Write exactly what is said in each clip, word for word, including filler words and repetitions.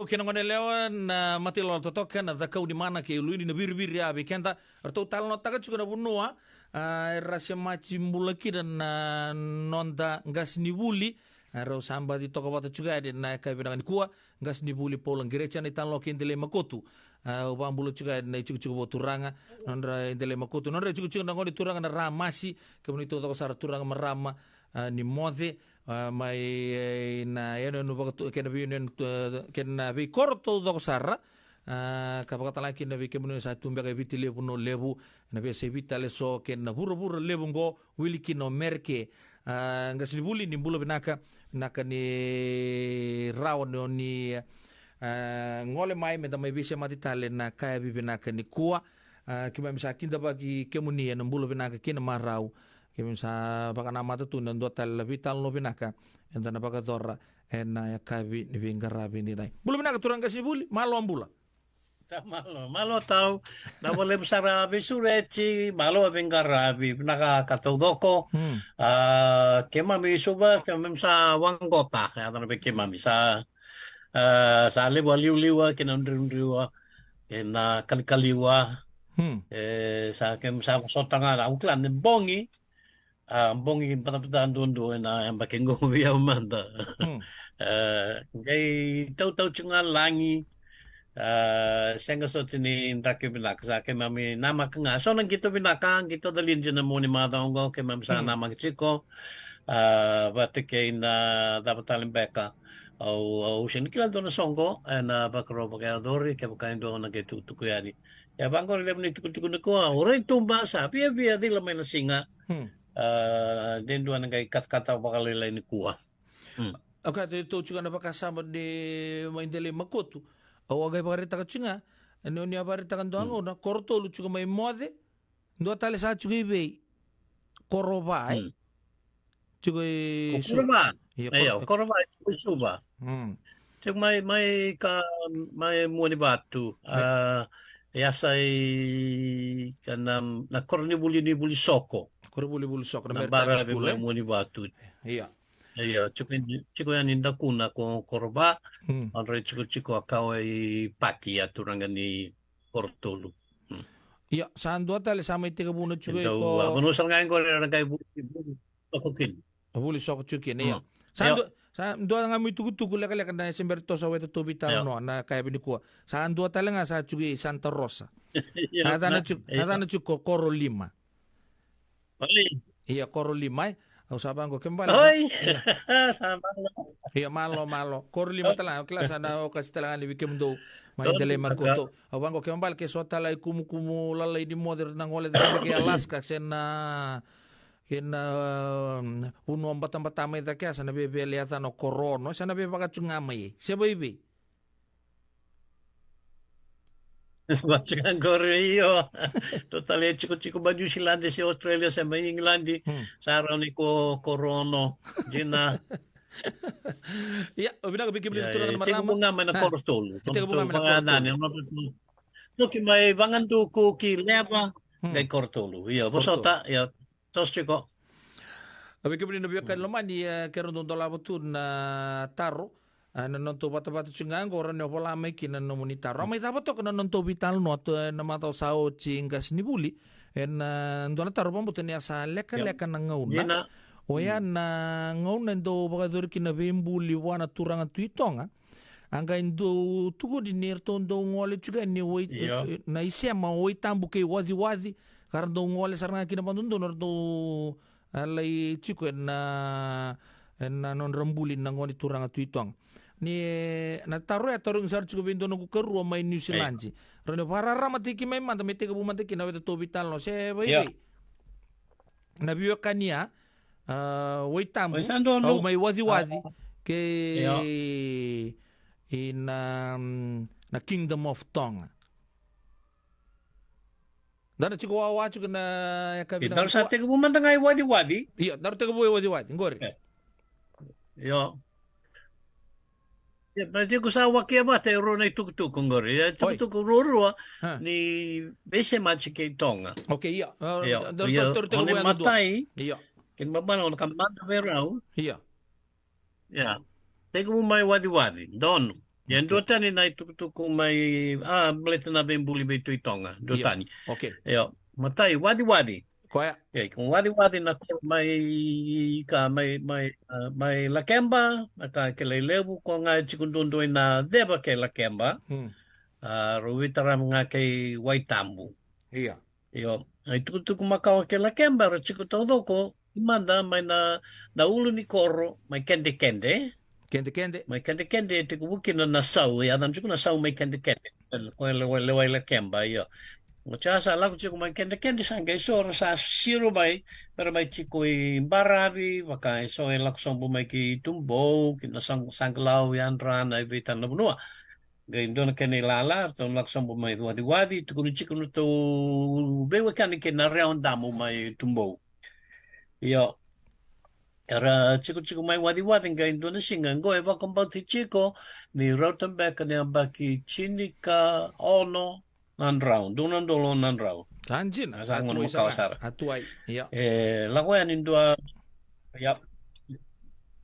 Kena gone yalewa na Matailolo Totoka, na Cakaunimana kei Luini, na Viriviri a vei keda. Ratou talanoataka tiko na vanua, a, era se mati bula kina na noda qasenivuli. A, rau sa baci toka vata tiko yani na yakavi vinaka nikua, qasenivuli Paula Qireti, a, na italanoa kei Delai Makotu. A, au vakabula tiko yani na itikotiko vakaturaga, nodra, Delai Makotu, nodra itikotiko na gone turaga na Ramasi, kemuni taucoko sara turaga marama, a, ni moce, a, mai, e, na yanuyanu vakatu-, kei na veiyanuyanu, e, kei na veikoro taucoko sara, a, ka vakatalaki na vei kemuni sa tu beka e Viti Levu, Nau Levu, na veiyasai Viti tale eso, kei na vuravura levu oqo, wili kina o Mereke. A, qasenivuli, ni bula vinaka, vinaka ni rawa ni, ni, a, gole mai, meda mai veisemati tale na yakavi vinaka nikua. A, keimami sa kidavaki kemuni ena bula vinaka kei na marau. Keimami sa vakanamata tu na dua tale na veitalanoa vinaka eda na vakayacora ena yakavi ni veiqaravi nidai. Bula vinaka turaga qasenivuli, malo bula. Sa malo, malo tau. Na vakalevu sara veisureti, malo veiqaravi, vinaka ka taucoko. Hmm. A, keimami Suva, keimami sa vaqota, e yaco na vei keimami sa, a, sa levu a liuliua, kei na driudriua, kei na kalikaliua. Hmm. E, sa keimami sa vosota ga na, au kila ni bogi, a, bogi batabata duadua ena yabaki qo vei au mada. Hmm. A, qai tautau tiko ga lagi, a, sega soti ni draki vinaka, sa keimami namaka ga. So na qito vinaka, qito calidia na mua ni macawa oqo, keimami sa namaka tiko. A, vata kei na cava tale beka. Au, au sega ni kila dua na soqo ena vakarau vakayacori, kevaka e dua na qai tukutuku yani. Ia vaqori levu ni tukutuku nikua, o rai tuba, sa viavia cila mai na siga. Hmm. A, de dua na qai katakata vakalailai nikua. Hmm. Au kaya, tou tiko na vakasama ni mai Delai Makotu. Au a qai vakaraitaka tiko ga, ni, ni a vakaraitaka dua gauna, koro tolu tiko mai moce, dua tale sa tiko i vei? Koro va, e? Hmm. Tiko i Suva. Koro va. Io, koro va, tiko i Suva. Hmm. Tiko mai, mai ka, mai Muanivatu. A, yasa i, ka na, na koronivuli ni Vulisoko. Koronivuli Vulisoko, na Maritime School, mai Muanivatu. Ia. Ia, tiko yani, tiko yani dakuna ko koro va, hmm, nodra itikotiko a kawa i Paki, a turaga ni koro tolu. Hmm. Ia, sa dua tale sa mai tekivu na tiko i ko. A vanua sara ga qori era qai Vuli, Vuli soko kina. A Vuli soko tiko kina, ia. Hmm. Sa dua, sa dua ga mai tukutuku lekaleka na se bera toso weta tovi tale noa, na yakavi nikua. Sa dua tale ga sa tiko i Santa Rosa. Ia, a yacana tiko, a yacana tiko ko koro lima. Oi. Ia, koro lima, e. Au sa vaqo, kena ibalebale sa. Oi. Ia. Sa malo. Ia, malo, malo. Koro lima tale ga, au kila sa na okati tale ga ni vei kemudou mai Delai Makotu. Au vaqo, kena ibalebale ke so tale i kumukumu lalai ni moce na gole cake i Alaska, se na, kei na, um, vanua batabata mai cake, sa na vevele yacana o koro ono, sa na vevaka tu ga mai. Se vaivei. Vaka ga qori, io. Totally e tikotiko mai New Zealand, se Australia, se mai England. Hmm. Sa rawa ni ko koro ono. Dina. Ia, o vinaka vei kemuni na turaga na marama. Tekivu ga mai na koro tolu. Tekivu ga mai na koro tolu. Toki mai Vagaduku ki Leva, hmm, qai koro tolu. Io, vosota, io. Toso tiko. A vei kemuni na veiwekani lomani, e, keirau dau dolava tu na taro. A, na nodatou vatavata tiko ga qo, rawa ni o vola mai kina na nomuni taro. A mai cava toka na nodatou veitalanoa tu, e, na macawa sa oti, qasenivuli. E, na dua na taro, vakabauta ni a sa lekaleka na gauna. Oya na gauna e dau vakayacori kina veibuli vua na turaga Tui Toga. A qai dau tukuni ni ratou dau gole tiko yani wai, e, na isema o Waitabu kei Waciwaci. Ka ra dau gole sara ga kina vakadodonu, ratou a lai tiko ena, ena nodra buli na gone turaga Tui Toga. Ni na taro ya tarogi sara tiko vei dua noqu karua mai New Zealand. Rawa ni vakararamataki mai mada me tekivu mada kina na weta tou veitalanoa se vaivei. Na veiwekani ya, a, Waitabu, au mai Waciwaci, kei na, mm, na Kingdom of Tonga. Daru tiko wawa tiko na yakavi. Daru sa tekivu mada ga i Waciwaci. Io, daru tekivu i Waciwaci qori. Io. Io, na tiko sa wakia vata e rua na itukutuku qori. Io, tukutuku ruarua ni veisemati kei Toga. Okei, io. Io, daru tekivu i matai. Io. Kei na babana o na ka mada vei rau. Io. Ia. Tekivu mai Waciwaci, donu. Ia, dua tani na itukutuku mai, a, baleta na veibuli vei Tui Toga. Dua tani. Okay. Io, matai, Waciwaci. Koya. Ia, ko Waciwaci na koro mai, ka, mai, mai, a, mai Lakeba, na ka kilai levu, ko ga e tiko duadua i Naceva kei Lakeba. Hmm. A, rau veitaravi ga kei Waitabu. Ia. Io, na itukutuku makawa kei Lakeba, era tiko taucoko, i mada mai na, na ulu ni koro, mai Kedekede. Kedekede. Mai Kedekede, e tiko vukina na sau, e yacana tiko na sau mai Kedekede. Ko e lewa, lewa i Lakeba, io. Oti ya sa lako tiko mai Kedekede, sa qai so, era sa siro mai, era mai tiko i Baravi, vaka e so e lako sobu mai ki Tubou, ki na Saq-, Saqalau, Yadra, na i vei tana na vanua. Qai dua na kena ilala, ratou lako sobu mai Waciwaci, tukuni tiko na ratou veiwekani kei na Rewa Damu mai Tubou. Io. Era tiko tiko mai Waciwaci, qai dua na siga, qo e vakabauti tiko, ni rauta beka ni yabaki tini ka ono na drau, dua na udolu na drau. Sa dina, sa gone makawa sara. A tuai, ia. E, lako yani dua, ia.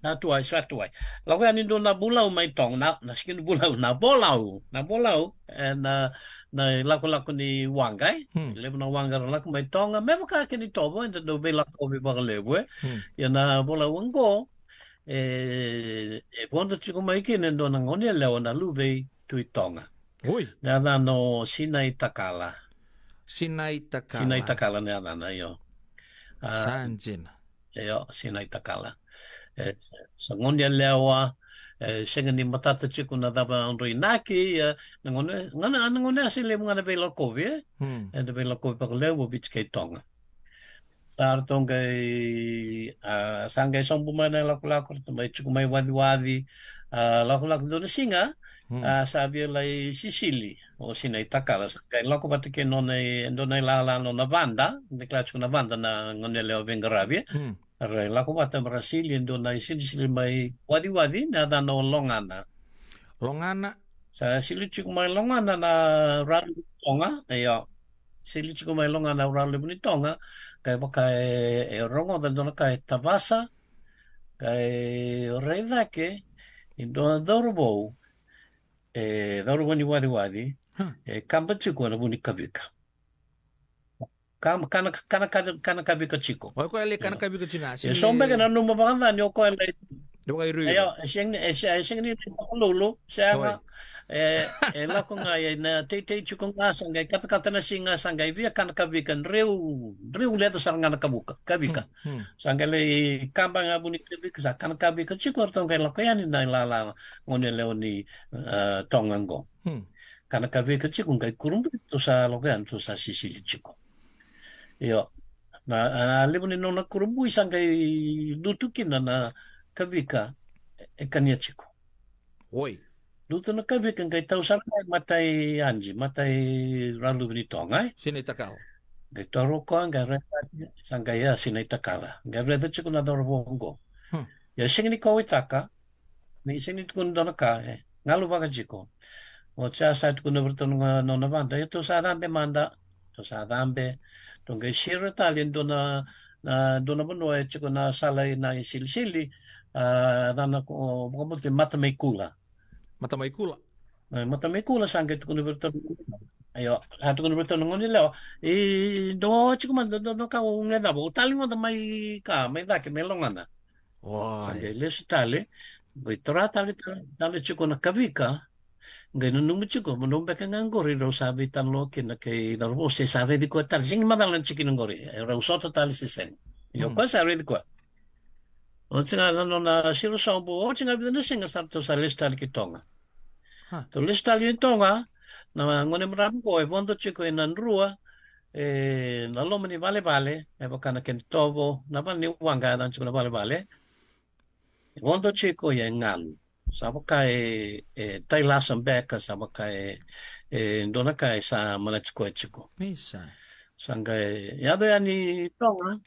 Sa tuai, sa tuai. Lako yani dua na vulau mai Toga, na, na sega ni vulau, na volau, na volau, e, na, na ilakolako ni waqa, e. Hmm. Levu na waqa era lako mai Toga, me vaka kina i Tovo, eda dau veilakovi vakalevu, e. Hmm. Ia na volau oqo, e, e vodo tiko mai kina e dua na gone yalewa na luve i Tui Toga. Oi. Na yacana o Sinai Takala. Sinai Takala. Sinai Takala na yacana, io. A, sa dina. Io, Sinai Takala. E, sa gone yalewa, e, sega ni matata tiko na cava drau inaki, e, na gone, gone, na gone a se levu ga na veilakovi, e? Hmm. E, na veilakovi vakalevu o Viti kei Toga. Sa ratou qai, a, sa qai sobu mai na ilakolako, ratou mai tiko mai Waciwaci, a, lakolako dua na siga, hmm, a, sa via lai sisili o Sinai Takala, sa qai lako vata kei nona i, dua na ilala nona vada, ni kila tiko na vada na gone yalewa veiqaravi, hmm, ra lako vata me ra sili e dua na isilisili mai Waciwaci, na yacana o Logana. Logana. Sa sili tiko mai Logana na Raluve ni Toga, io. Sili tiko mai Logana na Raluve ni Toga, ka e vaka e, e rogoca dua na ka e tavasa, ka e rai cake, e dua na cauravou, e cauravou ni Waciwaci, huh, e kaba tiko ena vu ni kavika. Ka, kana, kana, kana, kana kavika tiko. Oi, koya le kana kavika tiko ga. E so beka na nanuma vakacani o koya le. Io, e sega ni, e se-, e sega ni vakalulu, sega. Oi. E, e lako ga, e na teitei tiko ga, sa qai katakata na siga, sa qai via kana kavika, dreu, dreu leca sara ga na kavuka, kavika. Hmm, hmm. Sa qai lai kaba ga vu ni kavika, sa kana kavika tiko, ratou qai lako yani na ilala gone yalewa ni, e, Toga qo. Hmm. Kana kavika tiko, qai kurabui, ratou sa lako yani, ratou sa sisili tiko. Io. Na, a, levu ni nona kurabui sa qai lutu kina na kavika e kania tiko. Oi. Lutu na kavika qai tau sara mai matai Adi, matai Raluve ni Toga, e? Sinai Takala. Qai toro koya, qai raica, sa qai, ia, Sinai Takala. Qai raica tiko na cauravou oqo. Hmm. Ia sega ni kauwaitaka, ni sega ni tukuna dua na ka, e galu vaka tiko. Oti ya sa tukuna vei ratou na nona vada, ia tou sa cabe mada, tou sa cabe, tou qai siro tale e dua na, na dua na vanua e tiko na sala ina isilisili, a, yacana ko vakabauta Matamaikula. Matamaikula. E, Matamaikula sa qai tukuna vei ratou. Io, sa tukuna vei ratou na gone yalewa. E, dua tiko mada, dua na ka o gecava, o tale mada mai ka, mai cake, mai Logana. Oi. Sa qai lesu tale, qai tara tale, tale tiko na kavika, qai nanuma tiko, vanua beka ga qori rau sa veitalanoa kina kei cauravou se sa raici koya tale, sega ni macala na tikina qori, e rau sota tale se sega. Io, hmm, koya sa raici koya. Oti ga na nona siro sobu, oti ga vica na siga sa ratou sa lesu tale ki Toga. Ha. Ratou lesu tale ki Toga, na gone marama qo e vodo tiko ena Drua, ena loma ni valevale, e vaka na kena tovo, na vale ni waqa e yacana tiko na valevale. E vodo tiko ia e galu. Sa vaka e, e tailasa beka, sa vaka e, e dua na ka e sa manati koya tiko. Isa. Sa qai yaco yani i Toga,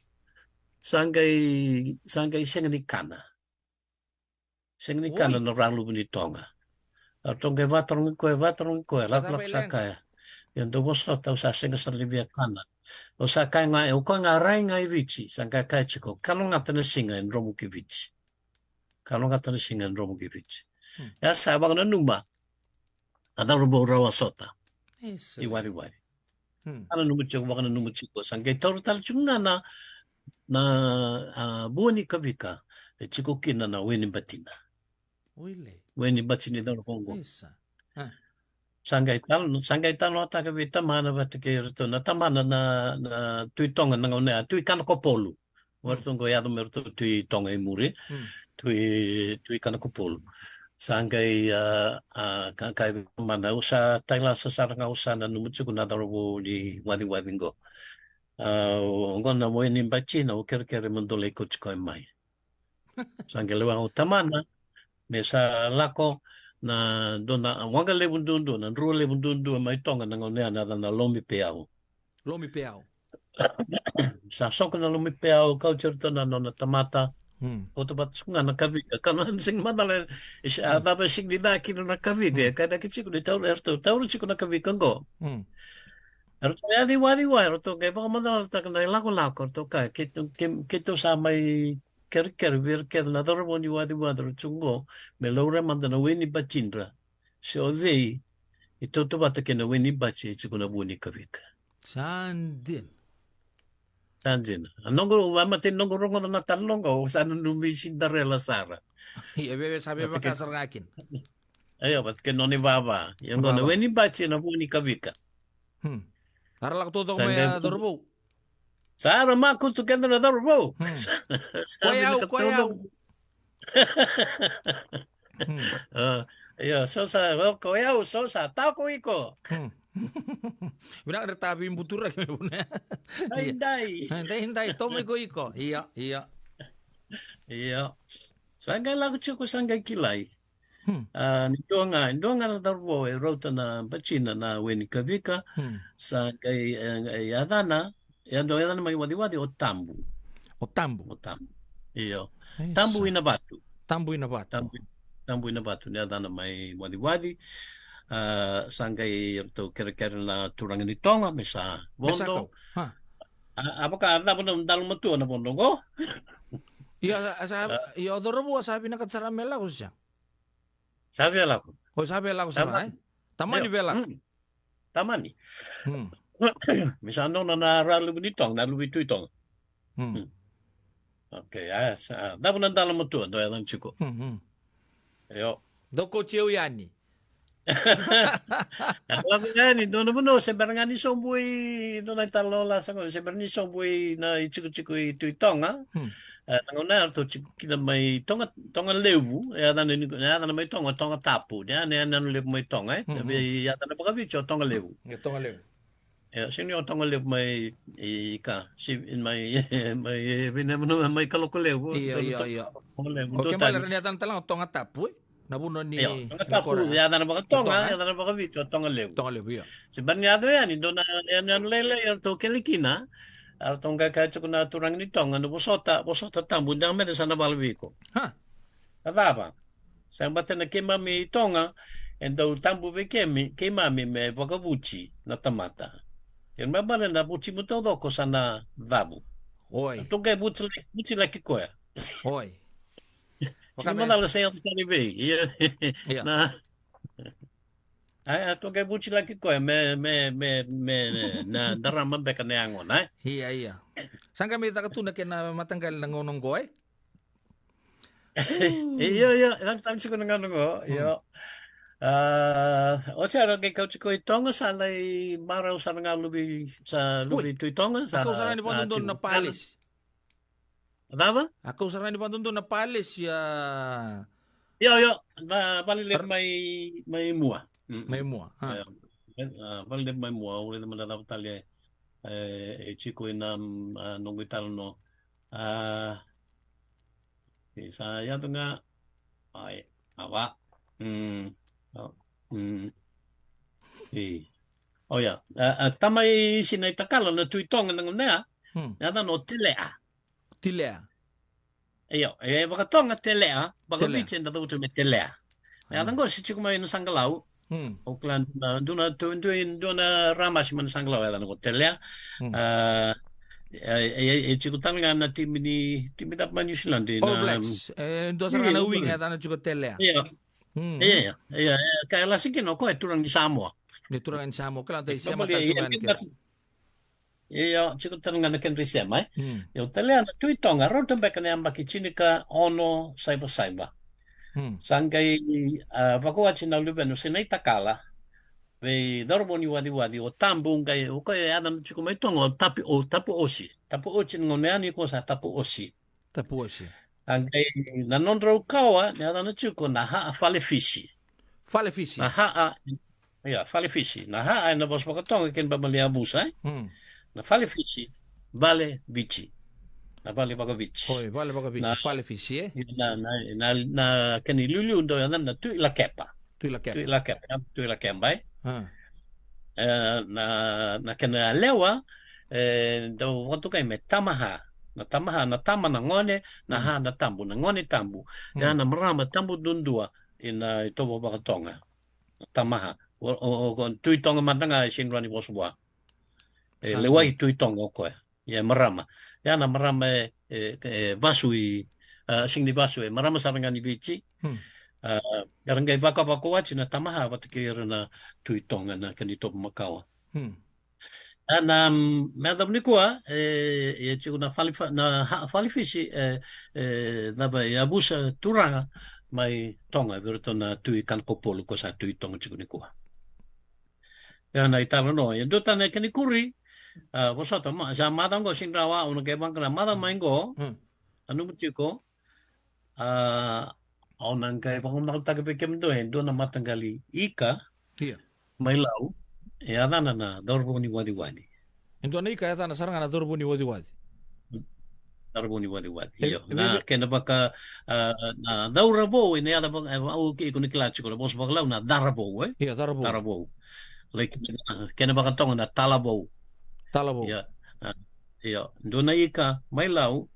sa qai, sa qai sega ni kana. Sega ni kana na Raluve ni Toga. Ratou qai vatarogi koya, vatarogi koya, lakolako sa kaya. Ia dou vosota, au sa sega sara ni via kana. Au sa kaya ga, au kaya ga rai ga i Viti, sa qai kaya tiko, kalougata na siga e dromu ki Viti. Kalougata na siga e dromu ki Viti. Hmm. Ia sa vakananuma, a cauravou rawa sota. Isa. I waciwaci. Hmm. A nanuma tiko, vakananuma tiko, sa qai taura tale tiko ga na, na, a, vua ni kavika e tiko kina na we ni batina. Wile. We ni bati ni cauravou qo. Isa. A. Sa qai talo, sa qai talanoataka vei tamana vata kei iratou na tamana na, na Tui Toga na gauna ya, Tui Kanakopolu. Hmm. O iratou qo yaco me ratou Tui Toga i muri. Hmm. Tui, Tui Kanakopolu. Sa qai, a, a, ka, kaya vei tamana, au sa tailasa sara ga, au sa nanuma tiko na cauravou ni waciwaci qo. A, o qo na we ni batina, au kerekere mo dou lai kauti koya mai. Sa qai lewa o tamana me sa lako na dua na waqa levu duadua, na drua levu duadua mai Toga na gauna ya, na yacana Lomi Peau. Lomi Peau. Sa soko na Lomi Peau, kauti iratou na nona tamata. Hmm. Kauta vata tiko ga na kavika, ka na sega ni macala, e sa, hmm, cava e sega ni ca kina na kavika, hmm, e kainaki tiko ni taura, eratou taura tiko na kavika qo. Hmm. Eratou yaci waciwaci, eratou qai vakamacalataka na ilakolako, eratou kaya, keitou, ke, keitou sa mai kerekere vei ira kece na cauravou ni waciwaci ra tiko qo, me laurai mada na we ni batidra se o cei e tautauvata kei na we ni bati e tiko na vua ni kavika. Sa dina. Sa dina. A noqu, a matai noqu rogoca na talanoa qo, au sa nanumi Cinderella sara. Ia, veve sa veve vata kei, vaka sara ga kina. Io, vata kei nona ivava. Ia qo na we ni bati na vua ni kavika. Hmm. Era lako taucoko mai a cauravou. Sa ra makutu keda na cauravou. Hmm. Sa ra makutu keda na cauravou. Ko yau, ko yau. Hmm. A, io, so sa, o, ko yau, so sa, tau ko iko. Hmm. Vinaka, era tavi buturaki me vuna. Dai, dai. Dai, dai, to mai ko iko. Io, io. Io. Sa qai lako tiko, sa qai kilai. Hmm. A, ni dua ga, dua ga na cauravou e rauta na batina na we ni kavika, hmm, sa qai, e, e yacana, e dau yacana mai waciwaci o Tabu. O Tabu. O Tabu. Io. E, Tabu sa. Inavatu. Tabu Inavatu. Tabu, Tabu Inavatu ni yacana mai waciwaci. A, sa qai ratou kerekere na turaga ni Toga me sa vodo. Me sa kau. Ha. A, a vaka a cava na dalo matua na vodo qo. Io, a sa, a, io, o cauravou a sa vinakata sara me lako se sa. Sa via lako. O sa via lako sara, e? Tamani via lako. Mm. Tamani. Mm. Me sa nona na ra luve ni Toga, na luve i Tui Toga. Mm. Mm. Okay, a, sa, cava na dalo matua, dou yacana tiko. Mm, mm. Io. Dou kauti au yani. A, lako yani, dua na vanua, se bera ga ni sobu i, dua na italanoa lasa qo, se bera ni sobu i na itikotiko i Tui Toga. Hmm. E, na gauna ya ratou tiko kina mai Toga, Toga Levu, e yacana ni, e yacana mai Toga, Toga Tapu, ni a, ni a, ni a levu mai Toga, e? Hmm, hmm. E yacana vakaviti o Toga Levu. E Toga Levu. E, sega ni o Toga Levu mai, i ka, si, mai, mai, e, vei na, mai Kaloko Levu. Io, io, io. Toga Levu, o dua kemali tani. Era ni yacana tale ga o Toga Tapu, e? Na vanua ni, io, Toga Tapu, na koro, e? Yacana vakatoga, Toga, e? Yacana vakaviti o Toga Levu. Toga Levu, io. Se bera ni yaco yani, dua na, e, na yanuyanu lailai, eratou kele kina, eratou qai kaya tiko na turaga ni Toga, na vosota, vosota Tabu, dua ga me sa na vala vei iko. Ha? A cava? Sa bata na keimami i Toga, e dau Tabu vei kemi, keimami me vakavuti na tamata. Kena ibalebale na vutimu taucoko sa na cavu. Oi. Ratou qai vuti laki, vuti laki koya. Oi. Sega ni macala se yaco tale vei. Ia. Ia. Na. Ai, a, ratou qai vuti laki koya me, me, me, me, na darama beka na yagona, e? Ia, ia. Sa qai mai caka tu na kena mataqali na gauna qo, e? Io, io, na tami tiko na gauna qo, io. A, oti era qai kau tiko i Toga, sa lai marau sara ga luve, sa luve i Tui Toga, sa, a kau sara ga ni vakadodonu na palesi. Cava? A kau sara ga ni vakadodonu na palesi, a. Io, io, na vale levu mai, mai Mua. Mm, mm. Mai Mua, a. Io. A, vale levu mai Mua, au raica mada cava tale, e, e tiko ina, a, noqu italanoa. A, e sa yaco ga, ai, a va. Mm, a, mm, e. O ya, a, a, tamai Sina i Takala na Tui Toga na gauna ya, hmm, yacana o Telea. Tilea. Io, e vakatoga Telea, vakaviti eda cavuta me Telea. Telea. E yaca qo se tiko mai na Saqalau. Hmm. Oakland, na, dua na, tu, dua, dua na ramasi mai na Saqalau, e yaca qo Telea. Hmm. A, e, e, e tiko tale ga na timi ni, timi cava mai New Zealand, All Blacks. E, dua sara ga na wing, e yaca tiko Telea. Io. Mm. Ia, ia, ia, ia, ka e lasi kina o koya e turaga ni Samoa. Ni turaga ni Samoa, kila dai sema tale sema yani kina. Ia, tiko tale ga na kena ri sema, e. Mm. Ia, o tale na Tui Toga, rauta beka na yabaki tinikaono saiva saiva. Mm. Sa qai, a, vakawati na luvena o Sinai Takala vei Cauravou ni Waciwaci, o Tabu, qai, o koya e yacana tiko mai Toga, o Tapu, o Tapu Osi. Tapu Osi, na gauna yani ko sa Tapu Osi. Tapu Osi. A qai na nodrau kawa, na yacana tiko na Ha'a Fale Fisi. Fale Fisi. Na Ha'a, ia, Fale Fisi. Na Ha'a ena vosa vakaToga kena ibalebale yavusa, e? Mm. Na Fale Fisi, vale Viti. Na vale vakaViti. Oi, vale vakaViti, na Fale Fisi, e? Na, na, na, na kena iliuliu dau yacana na Tui Lakepa. Tui Lakepa. Tui Lakepa, ya, Tui Lakepa, e? A. E, na, na kena yalewa, e, dau vakatokai me Tamaha. Na Tamaha, na tama na gone, na ha na tabu, na gone tabu. Mm. Ya na marama tabu duadua ena itovo vakaToga. Na Tamaha. O, o, o, o Tui Toga mada ga e sega ni rawa ni vosa vua. E, sa lewai Tui Toga o koya. Ia, e marama. Ia na marama e, e, e vasu i, a, sega ni vasu, e marama sara ga ni Viti. Hmm. A, era qai vakavakawati na Tamaha vata kei ira na Tui Toga na kena itovo makawa. Hmm. A, na, mm, me yacova nikua, e, e tiko na Fale Fa-, na Ha-, Fale Fisi, e, e, cava, e yavusa turaga mai Toga, vei iratou na Tui Kanakopolu ko sa Tui Toga tiko nikua. Ia na italanoa, ia dua tale na kena ikuri, a, vosota, ma, sa macawa qo sega ni rawa, au na qai vaqara macawa mai qo, hmm, nanuma tiko, a, au na qai vakayagataka vei kemudou e dua na mataqali ika, ia, mai Lau, e yacana na Cauravou ni Waciwaci. E dua na ika e yacana sara ga na Cauravou ni Waciwaci. Cauravou ni Waciwaci. E, io. E, na, vei, vei kena vaka, a, na cauravou, ena yaca vaka, e, au kei iko na kila tiko na vosa vakaLau na caravou, e? Ia, caravou. Caravou. Like, a, kena vakaToga na talavou. Talavou. Ia, a, io. Dua na ika mai Lau,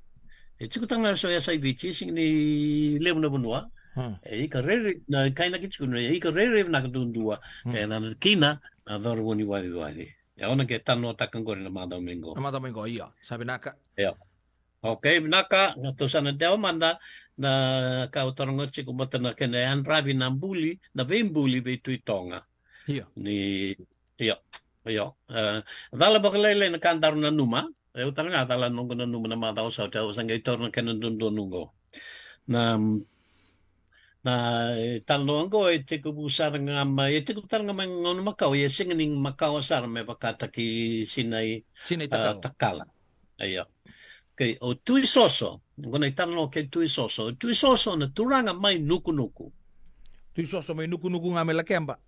e tiko tale ga eso e yasa i Viti, e sega ni levu na vanua. Hmm. E ika rairai, na kainaki tiko na ika rairai vinaka duadua. Hmm. E yacana kina na Cauravou ni Waciwaci. E, au na qai talanoataka qori na macawa mai qo. Na macawa mai qo, ia. Sa vinaka. Ia. Okay, vinaka, na tou sa na dewa mada, na ka au taroga tiko vata na kena yadravi na buli, na veibuli vei Tui Toga. Ia. Ni, ia, ia. E, cala vakalailai na ka daru nanuma, e, au tale ga cala noqu nanuma na macawa sa oti, au sa qai taura na kena dodonu qo. Na, na, e, talanoa qo, e tekivu sara ga mai, e tekivu tale ga mai gauna makawa, ia e sega ni makawa sara me vakataki Sinai, Sinai, a, Takala. Takala. Ia. Okay, o Tui Soso, qo na italanoa kei Tui Soso. O Tui Soso na turaga mai Nukunuku. Tui Soso mai Nukunuku ga mai Lakeba.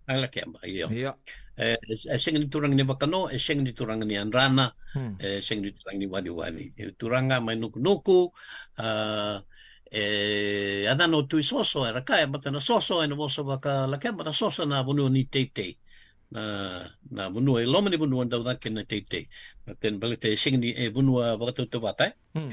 Mai Lakeba, io. Ia. E, e sega ni turaga ni Vakano, e sega ni turaga ni Yadrana, hmm, e sega ni turaga ni Waciwaci. E turaga mai Nukunuku, a, e yacana o Tui Soso, era kaya, baleta na soso, ena vosa vakaLakeba, na soso na vanua ni teitei. Na, na vanua, e loma ni vanua dau caka kina na teitei. Na tena baleta e sega ni, e vanua vakatautauvata, e? Hmm.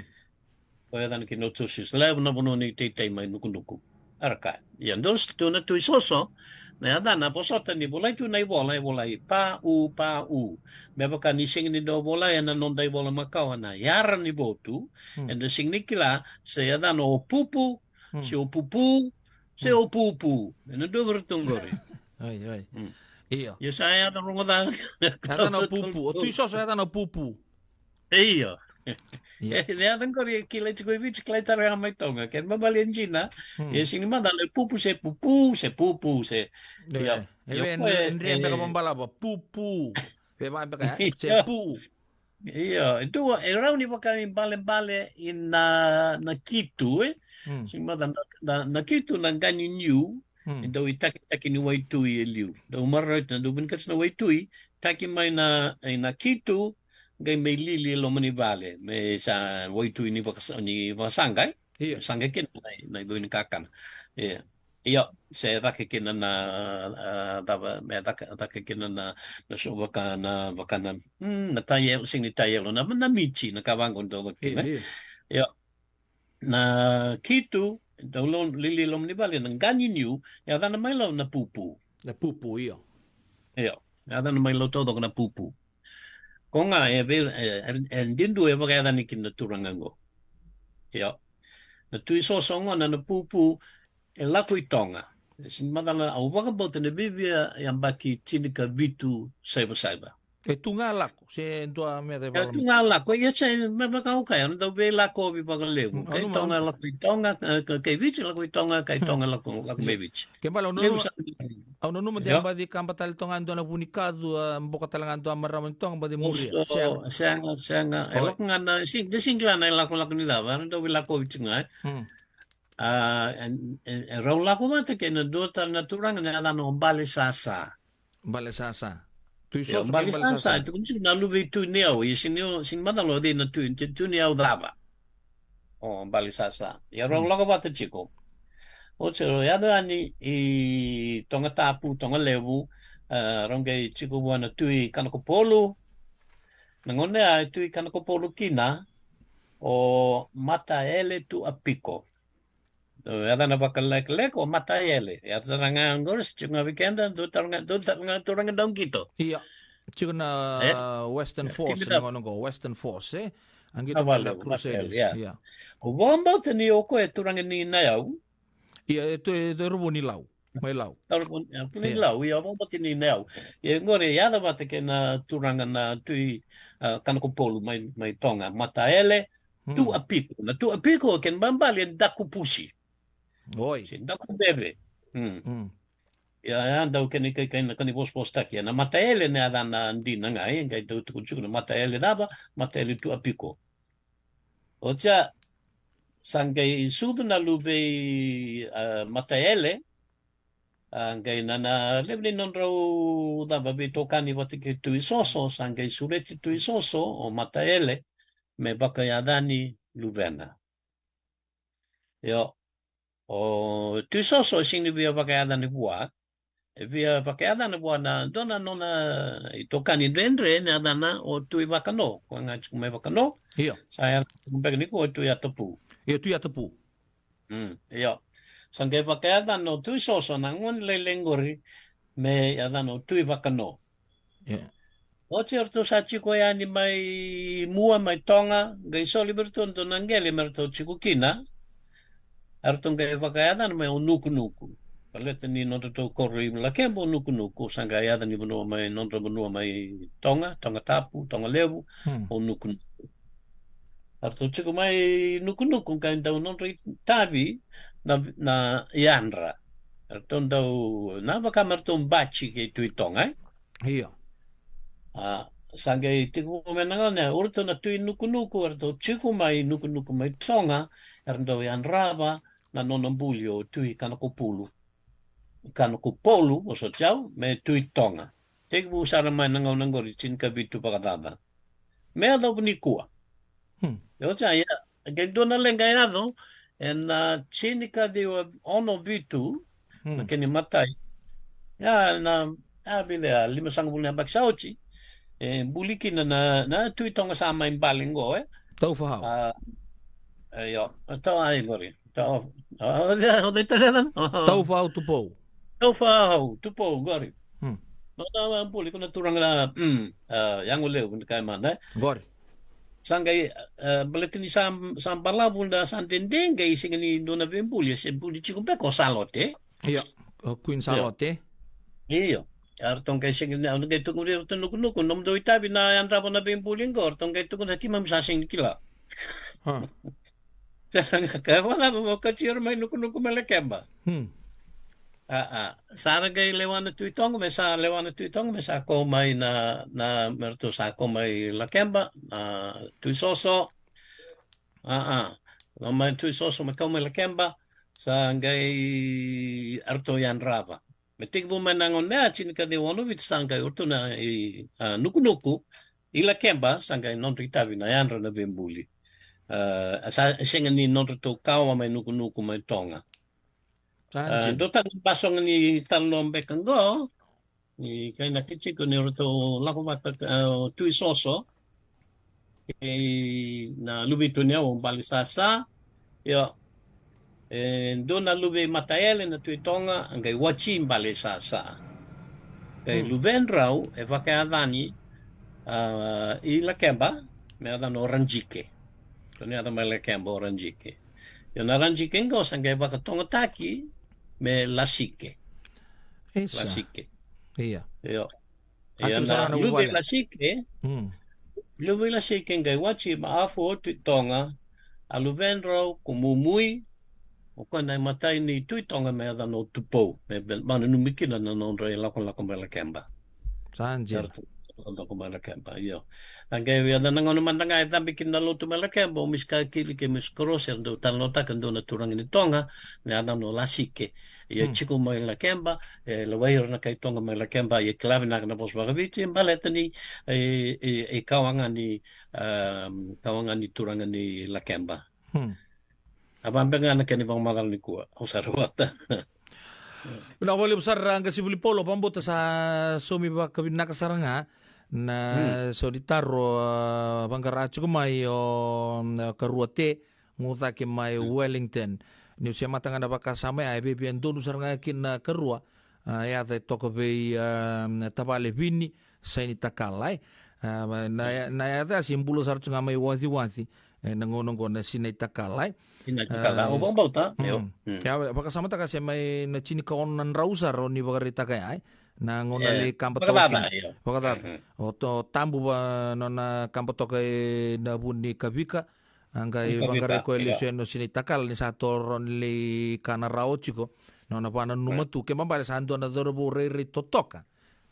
Koya e yacana kina o Tui Soso, levu na vanua ni teitei mai Nukunuku. Era kaya. Ia, dua na Tui Soso, na yacana, vosota ni volai tu na ivola, e volai P U, P U. Me vaka ni sega ni dau volai ena noda ivola makawa na Yara ni Votu, hmm, eda sega ni kila se yacana o Pupu, hmm, se o Pupu, se, hmm, o Pupu. Ena dua vei iratou qori. Oi, oi. Hmm. Io. Ia sa yaca rogoca. Yacana o Pupu. O Tui Soso yacana o Pupu. Io. Ia. E, e yaca qori e kilai tiko i Viti, kilai tale ga mai Toga. Kena ibalebale e dina. Hmm. E sega ni macala e Pupu se Pupu, se Pupu, se. Ia. Ia, e, o koya e, e dre beka, e, vakabalavu, Pupu. Vei vaka beka, e, se, io, Pu. Io, e dua, e rawa ni vakaibalebale ina, na kitu, e? Hmm. Sega ni macala na, na, na kitu na qani niu, hmm, e dau itakitaki ni waitui e liu. Dau maroroya, dau vinakati na waitui, taki mai na, ina kitu, qai mai lili e loma ni vale, me sa waitui ni vakasa-, ni vakasaqa, e? Io. Saqa kina na, na icoi ni kakana. Io. Io, se caka kina na, a, cava, me caka, caka kina na, na so vaka na, vaka na, mm, na taielo, sega ni taielo, na, na miti, na ka vaqo dau caka kina. Io, io. Io. Na kitu, dau lo-, lili loma ni vale, na qani niu, e yacana mai Lau na Pupu. Na Pupu, io. Io, e yacana mai Lau taucoko na Pupu. Ko ga e vei, e, e, e didua e vakayacani kina na turaga qo. Io. Na Tui Soso gona na Pupu, e lako i Toga. E sega ni macala, au vakabauta na viavia yabaki tinikavitu saiva saiva. E tu ga lako, se dua me cava? E tu ga lako, ia se me vaka au kaya, na dau veilakovi vakalevu. Kai Toga lako i Toga, kai Viti lako i Toga, kai Toga lako, lako mai Viti. Ke bale, au nanuma de baci kaba tale toga dua na vunikacu, a boka tale ga dua marama ni Toga baci muria. Sega, sega. E lako ga na, sing, de singila na e lakolako ni cava, na dau veilakovi tu ga. A, e rau lako vata kei na dua tale na turaga na yacana o Bale Sasa. Bale Sasa. Tui Soso, Bale Sasa. E tukuni tiko na luve i Tui Niyau, ia sini, sini macala o cei na Tui, Tui Niyau cava. O Bale Sasa. Ia rau lako vata tiko. Oti rau yaco yani i Toga Tapu, Toga Levu, a, rau qai tiko vua na Tui Kanakopolu. Na gauna ya e Tui Kanakopolu kina o Mataele Tuapiko. Yacana vakalekaleka o Mataele. Yacana ga qori se tiko ga vei keda, dou taro ga, dou taro ga turaga dau qito. Ia, tiko na Western Force, na gauna qo, Western Force, e? A qito mai na Crusaders, ia. O vakabauta ni o koya e turaga ni Nayau. Ia, e tu, e tu e ruvu ni Lau. Mai Lau. Taro ko ni Lau, ia, vakabauta ni Nayau. Ia qori, yaco vata kei na turaga na Tui, a, Kanakopolu mai, mai Toga, Mataele, Tuapiko. Na Tuapiko, kena ibalebale e daku pusi. Oi. Se daku beve. Ia, ya dau kena ikaikai na kena ivosavosataki. Na Mataele na yacana dina ga, e qai dau tukuni tiko na Mataele cava, Mataele Tuapiko. Oti ya, sa qai sucu na luve i, a, Mataele, a, qai na, na levu ni nodrau cava veitokani vata kei Tui Soso, sa qai sureti Tui Soso o Mataele me vakayacani luvena. Io, o Tui Soso e sega ni via vakayacani vua, e via vakayacana vua na dua na nona itokani dredre na yacana o Tui Vakano, koya ga tiko mai Vakano. Io. Sa yacana beka nikua o Tui Yatapu. Io, Tui Yatapu. Mm, io. Sa qai vakayacana o Tui Soso na gone lailai qori me yacana o Tui Vakano. Io. Oti eratou sa tiko yani mai mua mai Toga, qai soli vei iratou dua na qele me ratou tiko kina. Eratou qai vakayacana mai o Nukunuku. Baleta ni nodratou koro i Lakeba o Nukunuku, sa qai yaca ni vanua mai, nodra vanua mai Toga, Toga Tapu, Toga Levu, o Nukunuku. Eratou tiko mai Nukunuku, qai dau nodra itavi na, na yadra. Eratou dau, na vaka me ratou bati kei Tui Toga, e? Io. A, sa qai tiko mai na gauna, o iratou na Tui Nukunuku, eratou tiko mai Nukunuku mai Toga, era dau yadrava na nona buli o Tui Kanakopolu. Kanakopolu, vosoti au, me Tui Toga. Tekivu sara mai na gauna qori tinikavitu vakacaca. Me yacova nikua. Hmm. E oti ya, ia, qai dua na leqa e yaco, ena tinikaciwa ono vitu, na kena imatai. Ia, na, a, vica, limasagavulu na yabaki sa oti. E buli kina na, na Tui Toga sa mai bale qo, e? Taufahau. A, e, io, tau ai qori. Tau, a, o cei, o cei tale na? Taufahau Tupou. Taufahau Tupou, qori. Hmm. Nona buli ko na turaga, mm, a, Yagolevu, ni kaya mada, e? Qori. Sa qai, e, baleta ni sa, sa balavu na sa dede, qai sega ni dua na veibuli, se buli tiko beka o Salote. Io, o Queen Salote. Io. Eratou qai sega ni, eratou qai tukuna vei iratou Nukunuku, nomudou itavi na yadrava na veibuli qo, eratou qai tukuna keimami sa sega ni kila. Ha. Sa qai kaya vaka, o kati ira mai Nukunuku mai Lakeba. Hmm. A, a. Sa ra qai lewa na Tui Toga, me sa lewa na Tui Toga, me sa kau mai na, na, me ratou sa kau mai Lakeba, na Tui Soso. A, a. Kau mai Tui Soso, me kau mai Lakeba, sa qai eratou yadrava. Me tekivu mai na gauna ya, tinikaciwa ono vitu sa qai o ratou na i, a, Nukunuku, i Lakeba, sa qai nodra itavi na yadra na veibuli. A, sa sega ni nodratou kawa mai Nukunuku mai Toga. Sa, a, dina. Dua tale na basoga ni talanoa beka qo, ni kainaki tiko ni ratou lako vata, a, o Tui Soso kei na luve i Tui Niyau o Bale Sasa. Io. E dua na luve i Mataele na Tui Toga, a qai wati Bale Sasa. Kei, hmm, luvedrau e vakayacani, a, i Lakeba, me yacana o Rajike. Kena yaca mai Lakeba o Rajike. Io, na Rajike qo sa qai vakatogataki, me Lasike. Isa. Lasike. Ia. Io. Ia na luve i Lasike. Hmm. Luve i Lasike qai waji ma afu o Tui Toga. A luvedrau ko Mumui. O koya na imatai ni Tui Toga me yacana o Tupou. Me, me nanumi kina na nodra ilakolako mai Lakeba. Sa dina. Era tu, tu, tu, mai Lakeba, io. A qai via na gauna mada ga e cabe kina na lotu mai Lakeba, o Misi Kakili kei Misi Korosi, era dau talanoataka e dua na turaga ni Toga, na yacana o Lasike. Ia, hmm, jiko mai Lakeba, e lewai ira na kai Toga mai Lakeba, ia kila vinaka na vosa vakaviti, baleta ni, e, e, e kawa ga ni, um, kawa ga ni turaga ni Lakeba. Hmm. A vakabe ga na kena ivakamacala nikua, au sa rawata. Vinaka vakalevu sara, qasenivuli Paula, vakabauta sa saumi vakavinaka sara ga na, hmm, sauni taro, a, vaqara tiko mai o, a, Karua Te, Gucake mai, hmm, Wellington. Niu semata ga na vakasama ya, e viavia donu sara ga kina Karua, a, yaca e toka vei, a, tavale Vini, Saini Takala, e. A, ma, na, hmm, ya-, na yaca ya se bula sara tu ga mai Waciwaci. E, na gauna oqo na Sinai Takala, e. Sinai Takala, a, au vakabauta, mm, io. Mm. Ya, vakasamataka se mai na tinikaono na drau sara o ni vakaraitaka ya, e. Na gauna, e, lai kaba toka, vakacaca, kina, io. Vakacaca. Mm. O to-, Tabu va nona kaba toka ena vu ni kavika, a qai, ni kavika, vakarai koya, io, lesu yani o Sinai Takala ni sa toro ni lai kana rawa tiko. Nona vananuma, mm, tu, kena ibalebale sa dua na cauravou rairai totoka.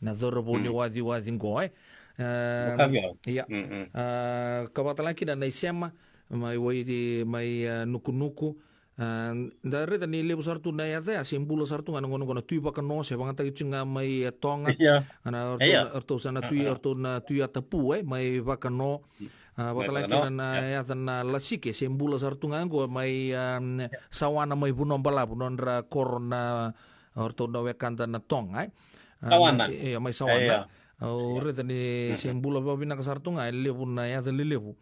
Na cauravou ni, mm, Waciwaci qo, e. E, vakavi au. Ia. Mm, mm. A, ka vakatalega kina na isema, mai Wai, mai, a, Nukunuku. A, da raica ni levu sara tu na yaca ya, se bula sara tu ga na gauna oqo na Tui Vakano, se vagataki tu ga mai, e, Toga. Ia. Ana, ia, ratou, ratou sa na Tui, a, a, ratou na Tui Atapu, e, mai Vakano. A, mai Vakano, vakatalega kina na, ia, yaca na Lasike, se bula sara tu ga oqo mai, a, ia, Sawana mai Vanua Balavu, nodra koro na, o ratou na wekada na Toga, e. A, Sawana. Mai, e, mai Sawana. E, ia. Au, ia, raica ni, mm-mm, se bula vakavinaka sara tu ga, e levu na yaca lelevu.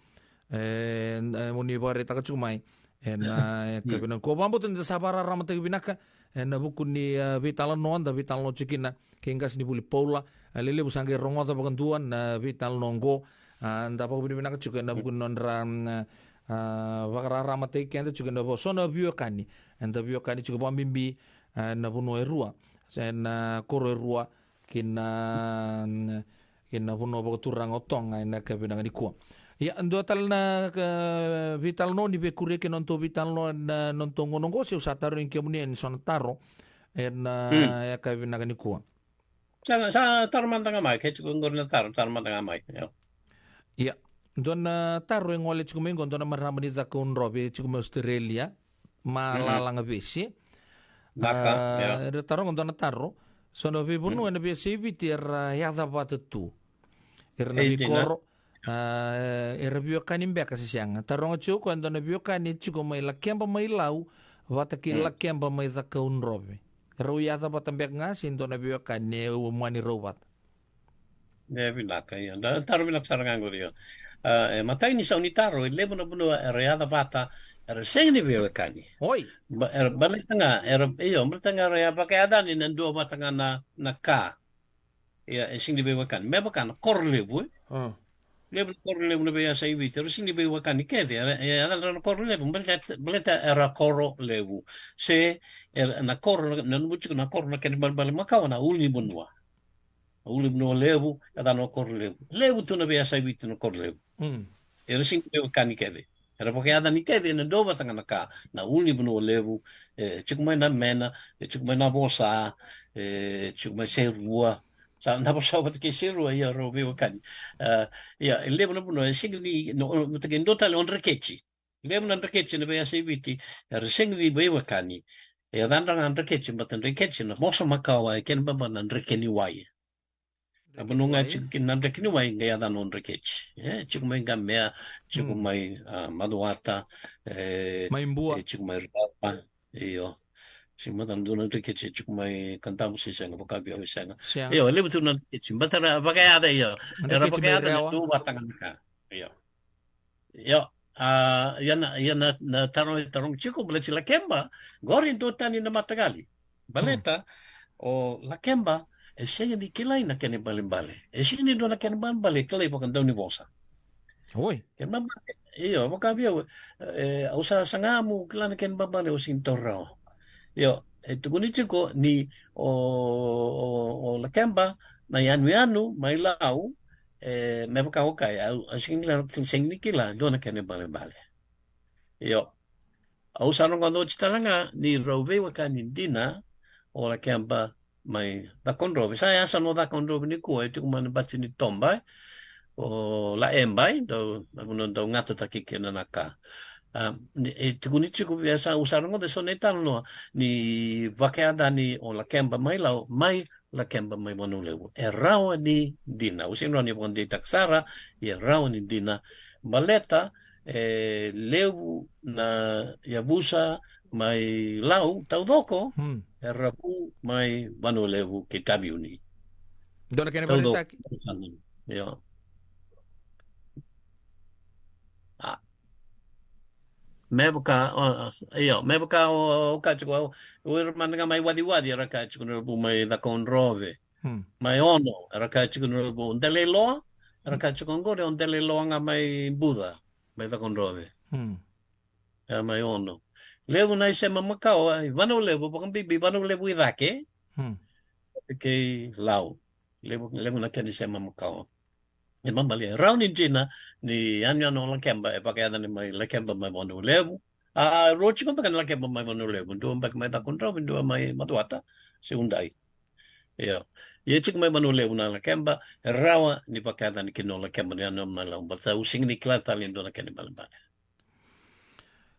E, e, mo ni vakaraitaka tiko mai. E, na, e, mm, ka vinaka. Ko vakabauta ni da sa vakararamataki vinaka, e, na vuku ni, a, veitalanoa, da veitalanoa tiko kina kei qasenivuli Paula, a, lelevu sa qai rogoca vakadua na veitalanoa oqo, a, da vakavinavinaka tiko ena vuku ni nodra, mm, a, vakararamataki keda tiko ena vo-, so na veiwekani. Eda veiwekani tiko vakabibi, a, na vanua e rua. Se na koro e rua, ki na, mm, ki na vanua vakaturaga o Toga ena yakavi vinaka nikua. Ia, dua tale na, a, veitalanoa ni veikuria kei na nodatou veitalanoa ena nodatou gauna oqo, se au sa tarogi kemuni yani so na taro ena, mm, yakavi vinaka nikua. Sa, sa taro mada ga mai, ke tiko oqori na taro, taro mada ga mai. Io. Ia, dua na taro e gole tiko mai oqo, dua na marama ni Cakaudrove, e tiko mai Australia, ma, mm-mm, Lalaga Vesi. Vinaka, a, ia. Era taroga dua na taro, so na veivanua, mm, ena veiyasai Viti era yaca vata tu. Era na, e, dina, veikoro, a, era veiwekani beka se sega. Taroga tiko o koya, dua na veiwekani e tiko mai Lakeba mai Lau, vata kei, mm, Lakeba mai Cakaudrove. Rau yaca vata beka ga se dua na veiwekani e umani rau vata? E vinaka, io. Da taro vinaka sara ga qori, io. A, e matai ni sau ni taro, e levu na vanua era yaca vata, era sega ni veiwekani. Oi. Ba-, era baleta ga, era, io, baleta ga era ya vakayacani na dua vata ga na, na ka. Ia, e sega ni veiwekani. Me vaka na koro levu, e. A. Levu na koro levu na veiyasai Viti, era sega ni veiwekani kece, era, e, yacadra na koro levu, baleta, baleta era koro levu. Se, era, na koro, na, na nomu tiko na koro na kena ibalebale makawa na ulunivanua. Na ulunivanua levu, yacana o koro levu. Levu tu na veiyasai Viti na koro levu. Mm. Era sega ni veiwekani kece. Era vakayacani kece ena dua vata ga na ka, na ulunivanua levu, e, tiko mai na Mena, e, tiko mai na Vosa, e, tiko mai Serua. Sa na Vosa vata kei Serua, ia rau veiwekani. A, ia, e levu na vanua, e sega ni, no, o, vata kei dua tale o Dreketi. Levu na Dreketi na veiyasai Viti, era sega ni veiwekani. E yacadra ga Dreketi, baleta Dreketi na vosa makawa, e kena ibalebale na dreke ni wai. A vanua ga e tiko kina na dreke ni wai, qai yacana o Dreketi. E, tiko mai Qamea, tiko, mm, mai, a, Macuata, e, mai Bua. E, tiko mai Rava, io. Sega ni mada dua na Dreketi, e tiko mai Kadavu se sega, vakaviau e sega. Sega. Io, e levu tu na Dreketi, baleta era vakayaca, io. Era vakayaca na dua vata ga na ka. Io. Io, a, ia na, ia na, na taro, taro tiko, baleta Lakeba, qori e duatani na mataqali. Baleta, hmm, o Lakeba, e sega ni kilai na kena ibalebale. E sega ni dua na kena ibalebale, e kilai vakadaunivosa. Oi. Kena ibalebale, io, vakaviau, e, au sa saga meu kila na kena ibalebale, au sega ni taura rawa. Io, e tukuni tiko ni o, o, o Lakeba na yanuyanu mai Lau, e, me vaka o kaya, au, au sega ni kila, sega ni kila dua na kena ibalebale. Io. Au sa rogoca oti tale ga ni rau veiwekani dina o Lakeba mai Cakaudrove. Sa yasa na Cakaudrove nikua e tiko mai na bati ni toba, e. O Laeba, e, dau, na vanua dau gatotaki kina na ka. A, ni, e tukuni tiko vei au, sa, au sa rogoca eso na italanoa ni vakayacani o Lakeba mai Lau, mai Lakeba mai Vanua Levu. E rawa ni dina. Au sega ni rawa ni vakadeitaka sara, e rawa ni dina. Baleta, e levu na yavusa mai Lau taucoko, Hmm. era vu mai Vanua Levu kei Taveuni. Dua na kena Taucoko. Vakaraitaki. Io. A. Me vaka, o, io, me vaka o, o ka tiko, o, o ira mada ga mai Waciwaci, era kaya tiko ni ra vu mai Cakaudrove. Hmm. Mai Ono, era kaya tiko ni ra vu. Delailoa, era kaya tiko oqori, o Delailoa ga mai Buca, mai Cakaudrove. Hmm. E mai Ono. Levu na isema makawa, i Vanua Levu, vakabibi Vanua Levu i cake. Hmm. Kei Lau. Levu, levu na kena isema makawa. E mamali, e rawa ni dina ni yanuyanu o Lakeba, e vakayacani mai Lakeba mai Vanua Levu. A, rua tiko beka na Lakeba mai Vanua Levu, dua beka mai Cakaudrove, dua mai Macuata, se Udai. Io. Ia tiko mai Vanua Levu na Lakeba, e rawa ni vakayacani kina o Lakeba ni yanuyanu mai Lau, baleta au sega ni kila tale e dua na kena ibalebale.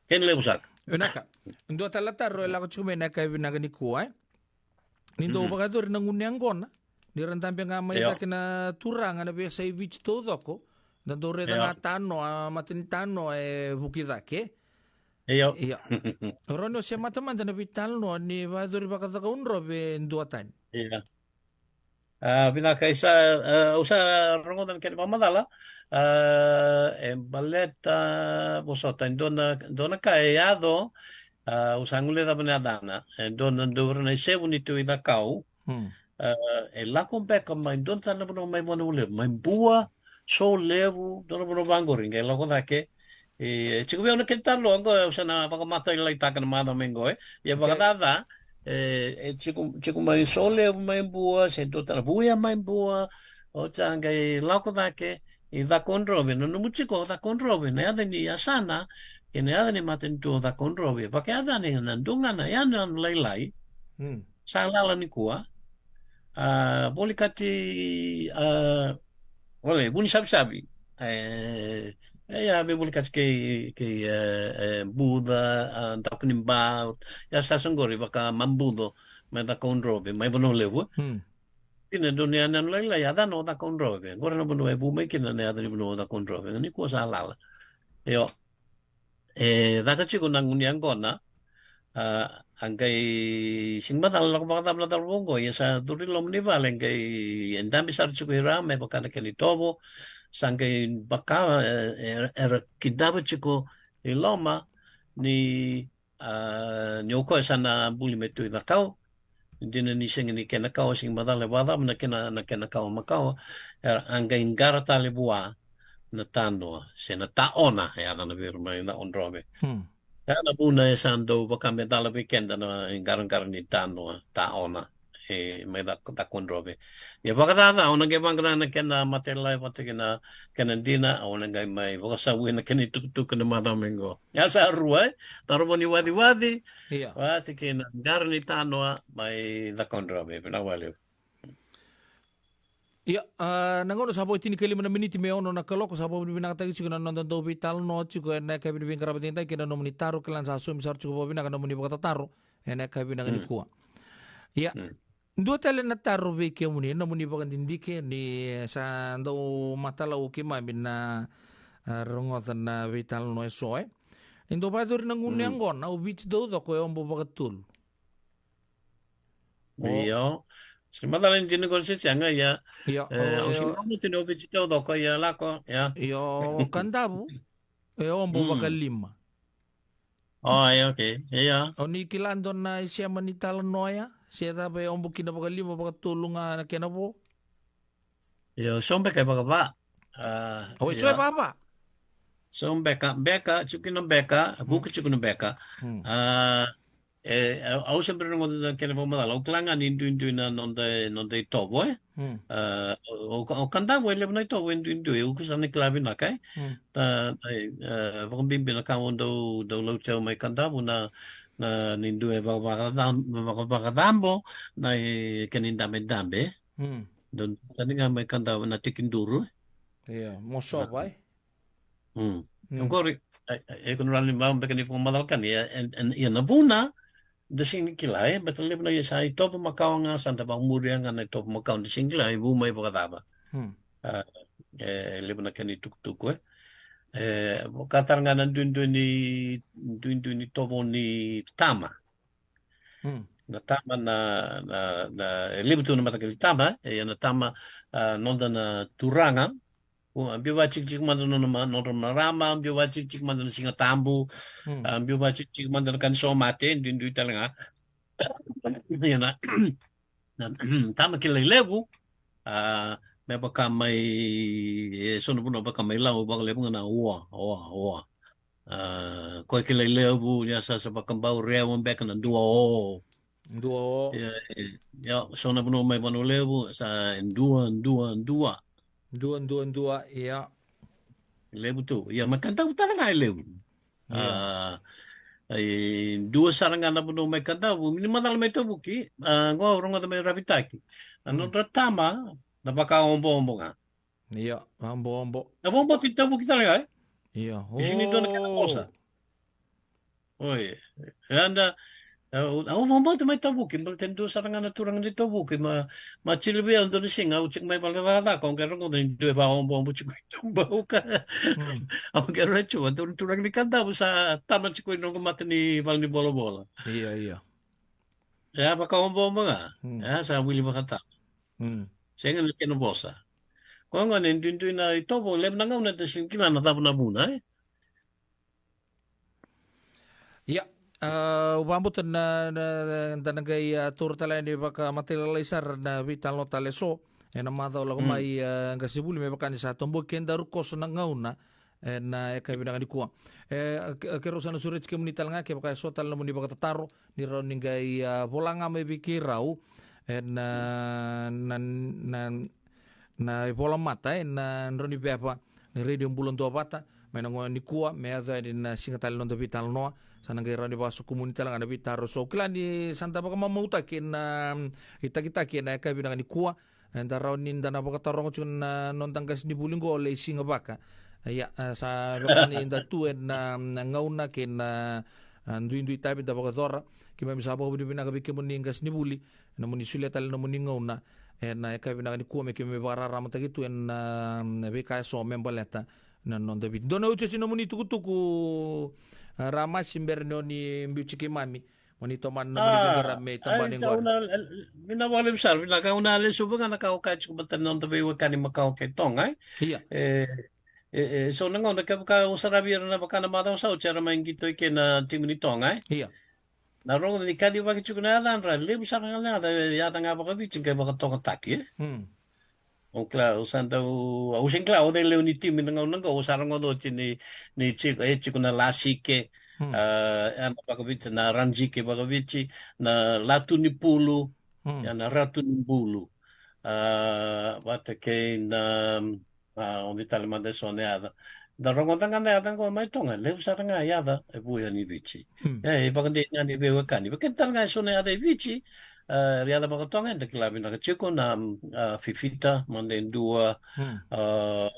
Kena levu saka. Vinaka. Dua tale na taro e lako tiko mai na yakavi vinaka nikua, e. Ni dau Mhm. vakayacori na gunu yaqona ni ra dabe ga mai Io. cake na turaga na veiyasai Viti taucoko, da dau raica Io. ga tanoa, a, mata ni tanoa e vuki cake. Io. Io. Rawa ni o semata mada na veitalanoa ni vakayacori vakaCakaudrove e duatani. Io. A, vinaka, e sa, a, au sa rogoca na kena vakamacala. A, e baleta vosota, e dua na, dua na ka e yaco, a, au sa guilecava na yacana. E dua na, dua na isevu ni Tui Cakau. Hmm. A, e lako beka mai dua tale na vanua mai Vanua Levu, mai Bua, Solevu, dua na vanua vaqori, qai lako cake. E, e tiko vei au na kena taro oqo, au sa na vakamatailalai taka na macawa mai qo, e. Ia Okay. vakacaca, e, e tiko, tiko mai Solevu mai Bua, se dua tale na Vuya mai Bua, oti a qai lako cake i Cakaudrove, na nomu tiko o Cakaudrove, na yaca ni yasana, kei na yaca ni matanitu o Cakaudrove, vakayacani na dua ga na yanuyanu lailai, Hmm. sa lala nikua. A, volekati, a, ole, Vunisavisavi. E, e, ia, veivolekati kei, kei, e, e, Buca, a, Dapuniba, ia sa soqori vaka Mabuco, mai Cakaudrove, mai Vanua Levu. Hmm. Kina dua na yanuyanu lailai, yacana o Cakaudrove. Qori na vanua e vu mai kina na yaca ni vanua o Cakaudrove. Nikua sa lala. Io. E caka tiko na gunu yaqona, a, a qai sega ni macala lako vakacava na cauravou oqo, ia sa curu i loma ni vale, qai e dabe sara tiko i ra me vaka na kena itovo, sa qai vaka, e, e, era kidava tiko i loma ni, a, ni o koya sa na buli me Tui Cakau, dina ni sega ni kena kawa, sega ni macala e vakacava na kena, na kena kawa makawa, era a qai qara tale vua na tanoa, se na taona, e yacana vei ira mai Cakaudrove. Hmm. Ya na vuna e sa dau vaka me cala vei keda na iqaraqara ni tanoa, taona, e mai Ca-, Cakaudrove. Ia vakacaca, o na qai vaqara na kena matailalai vata kei na kena dina, o na qai mai vakasavui na kena itukutuku na macawa mai qo. Ya sa rua, e? Taro vou ni Waciwaci, Ia. vata kei na qara ni tanoa mai Cakaudrove, vinaka vakalevu. Ia, a, na gauna sa vo e tinikalima na miniti me ono na kaloko, sa vakavinavinakataki tiko na noda dau veitalanoa tiko ena yakavi ni veiqaravi edaidai kei na nomuni taro, kila ni sa saumi sara tiko vakavinaka na nomuni vakatataro ena yakavi vinaka Mm. nikua. Ia, Mm. dua tale na taro vei kemuni, na nomuni vakadidike ni sa dau matalau o keimami na, a, rogoca na veitalanoa eso, e. Ni dau vakayacori na gunu Mm. yaqona, o Viti taucoko e obo vakatolu. O. Io. Sega ni macala ni dina qori se sega, ia. Io, E, o, au sega ni o. vakamutu ni o Viti taucoko, ia lako, ia. Io, o Kadavu, e obo Mm. vakalima. O, ia, okay, ia. O ni kila dua na isema ni talanoa ya, se cava e obo kina vakalima, vakatolu ga na kena vo? Io, so beka e vakava. A, O, e so e ia. vakava? So beka, beka, tiko kina beka, Mm. vuku tiko kina beka. Mm. A, E, au, au se bera ni rogoca na kena vakamacala. Au kila ga ni duidui na noda, noda itovo, e? Hmm. A, o, o, o Kadavu e levu na itovo e duidui, au kusa ni kila vinaka, e? Hmm. Na, na, e, vakabibi na ka au dau, dau lauti au mai Kadavu na, na ni dua e vakavakacam-, vakavakacabo na, e, kena idabedabe. Hmm. Dau tani ga mai Kadavu na tekiduru. Ia, mosova, e? Mm. Mm. Oqori, e, e, e, ko na rawa ni vaka beka ni vakamacala ka ni, e, e, e, ia na vuna, da sega ni kila, e, baleta levu na ia sa itovo makawa ga, sa da vakamuria ga na itovo makawa, da sega ni kila, e vu mai vakacava. Mm. A, e, levu na kena itukutuku, e. E, vaka tale ga na duidui ni, duidui ni tovo ni tama. Mm. Na tama na, na, na, e levu tu na matakali tama, e, ia na tama, a, noda na turaga, o, a, biu vatikitiki mada nona ma-, nodra marama, biu vatikitiki mada na Siga Tabu, hmm, a, biu vatikitiki mada na ka ni so mate, duidui tale ga. Ia na, na, tama kilai levu, a, me vaka mai, e, so na vanua vaka mai Lau, vakalevu ga na oa, oa, oa. A, koya kilai levu, ia sa, sa vakabau rewa beka na dua o. Dua o. Ia, ia, so na vanua mai Vanua Levu, sa dua, dua, dua. Dua, dua, dua, ia. Levu tu. Ia, mai Kadavu tale ga e levu. Ia. A, e dua sara ga na vanua mai Kadavu. Ni macala mai Tavuki, a, qo rogoca mai Ravitaki. A, hmm, nodra tama, na vakaobobo ga. Ia, obobo. Na obobo ti Tavuki tale ga, e? Ia. Isi ni dua na kena vosa. Oi. E anda, e, au, au vakabauta mai Tavuki, baleta e dua sara ga na turaga ni Tavuki, ma, ma tili vei au dua na siga, au tiko mai vale ni cakacaka, au qai rogoca ni dua e vakaobobo tiko i Tubau ka. Hmm. Au qai raica tiko, dua na turaga ni Kadavu sa tama tiko i noqu mata ni vale ni volavola. Ia, ia. E a vakaobobo ga, hmm, e a sa wili vakatama. Hmm. Sega na kena vosa. Koya gona e duidui na itovo, levu na gauna da sega ni kila na cava na vuna, e? Ia, a, au vakabauta na, na, na, da na qai, a, taura tale yani vakamatailalai sara na veitalanoa tale eso ena macawa lako mai, a, qasenivuli me vaka ni sa toboki kedaru koso na gauna ena yakavi vinaka nikua. E, ke-, keirau sa na sureti kemuni tale ga kevaka e so tale na nomuni vakatataro, ni rawa ni qai, a, vola ga mai vei keirau ena, na, na, na ivolamata ena drau ni veva ni Radio Bula Duavata mai na gauna nikua me yaco yani na siga tale ni noda veitalanoa. Sa na qai rawa ni vakasokumuni tale ga na veitaro eso. Au kila ni sa da vakamamautaki ena itakitaki ena yakavi vinaka nikua. Eda rawa ni da na vakataroga tiko na noda qasenivuli qo, Lei Sigavaka. Ia, a, sa vaka ni da tu ena, na gauna kei na, a, duidui tavi da vakayacora. Keimami sa vakavinavinaka vei kemuni qasenivuli ena nomuni solia tale na nomuni gauna ena yakavi vinaka nikua me keimami vakararamataki tu ena, na veika eso me baleta na noda Viti. Dua na iotioti na nomuni tukutuku, a, Ramasi, bera ni o ni biuti keimami mo ni tomana na nomuni, a, veiqaravi me tabana qori. Au na, e, vinaka vakalevu sara, vinaka. Au na lesuva ga na ka o kaya tiko baleta na noda veiwekani makawa kei Toga, e? Ia. E, e, e, so na gauna kevaka au saravi ira na vaka na macawa sa oti era mai qito i ke na timi ni Toga, e? Ia. Na rogoca ni kacivaki tiko na yacadra, levu sara ga na yaca, yaca ga vakaviti qai vakatogataki, e? Hmm. Au kila, au sa dau, au sega ni kila o cei lewe ni timi na gauna qo, au sa rogoca oti ni, ni tiko, e tiko na Lasike, hmm, a, ya na vakaviti, na Ranjike vakaviti, na Latu ni Pulu, hmm, ya na Ratu ni Bulu. A, vata kei na, a, o cei tale mada eso na yaca. Da rogoca ga na yaca qo mai Toga, levu sara ga yaca e vuya ni Viti. Hmm. E, e vakadei ga ni veiwekani. Vei keda tale ga eso na yaca e Viti, a, era yaca vakaToga, eda kila vinaka tiko na, a, Fifita, mada e dua, hmm, a,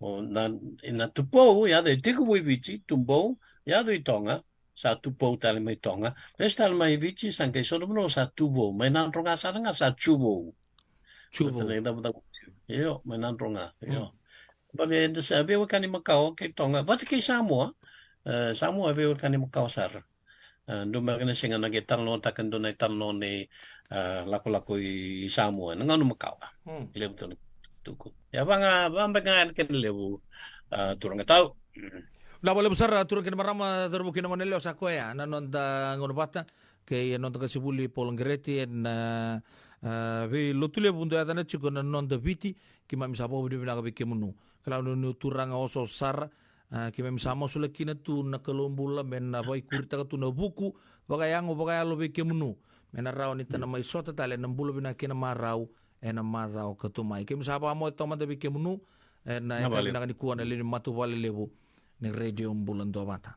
o na, na Tupou, yaca e tekivu i Viti, Tubou, yaca i Toga, sa Tupou tale mai Toga. Lesu tale mai Viti, sa qai so na vanua sa Tuvou. Mai Nadroga sara ga sa Tuvou. Tuvou. Io, mai Nadroga, io. Hmm. Baleta eda sa veiwekani makawa kei Toga, vata kei Samoa. E, Samoa e veiwekani makawa sara. E, dua beka na siga na qai talanoataka e dua na italanoa ni, e, lakolako i Samoa ena gauna makawa. Hmm. Levu tu na tuku. Ia, vaka ga, vaka beka ga na kena levu, e, turaga tau. Hmm. Vinaka vakalevu sara, turaga kei na marama, cauravou kei na goneyalewa, sa koya na noda gauna vata kei na noda qasenivuli Paula Qereti ena, e, veilotu levu dau yacana tiko na Noda Viti. Keimami sa vakavinavinaka vei kemunu. Kila ni o turaga osooso sara, A, keimami sa masulaki kina tu na Kalou bula me na vaikuritaka tu na vuku vakayago vakayalo vei kemunu, me na rawa ni ta na mai sota tale na bula vinaka kei na marau ena macawa ka tu mai. Keimami sa vakamoce taumada vei kemunu ena yakavi vinaka nikua na lewe ni matavuvale levu ni Radio Bula Duavata.